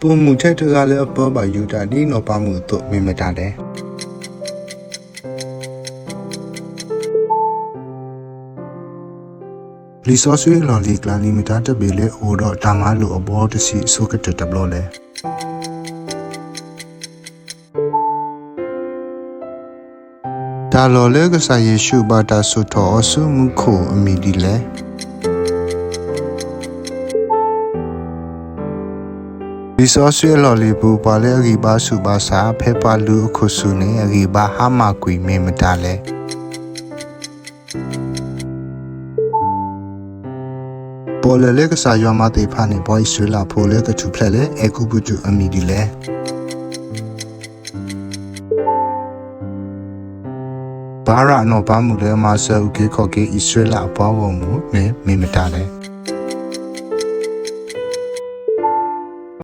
ပိာ်မုၣ်ထဲတဂၤလၢအပၢဘၣ်ယူဒၤဒ်နီၢ်ပၤမုၣ်အသိး မ့ၢ်မတၤလဲၣ်. လံာ်စီဆှံအလီၢ်လံၤအကျါ လံာ်မတၤတဘ့ၣ်လၢအအိၣ်ဒီးတၢ်မၤလိာ်အဘီတဆံအဆိကတၢၢ်တဘျီလဲၣ်. တၢ်လီၢ်လၢကစၢ်ယ့ၣ်ၡူးဘၣ်တၢ်ဆိၣ်ထီၣ်အီၤဆူမူခိၣ်အမံၤဒ်လဲၣ်. လံာ်စီဆှံအလီၢ်လံၤပူၤ ပှၤလၢအဂံၢ်ဘါဆူးဘါဆါ ဖဲပှၤလူၤအခိၣ်ဆူၣ်န့ၣ် အဂံၢ်ဘါဟါမၢ်ကွံာ် မ့ၢ်မတၤလဲၣ်. ပီၣ်လဲၣ်လၢကစၢ်ယွၤမၤသ့ၣ်တဖၣ်န့ၣ် ပှၤအံၣ်စရ့လးဖိလၢကထူၣ်ဖျဲးလၢအဲၤကူပတူးအမံၤဒ်လဲၣ်. ဘၤရးနီၢ်ပၤမုၣ်လၢအမၤစၢၤအုၣ်က့ၤခီၣ်က့ၤအံၣ်စရ့လးအပှၤဂီၢ်မုၢ်န့ၣ် မ့ၢ်မတၤလဲၣ်.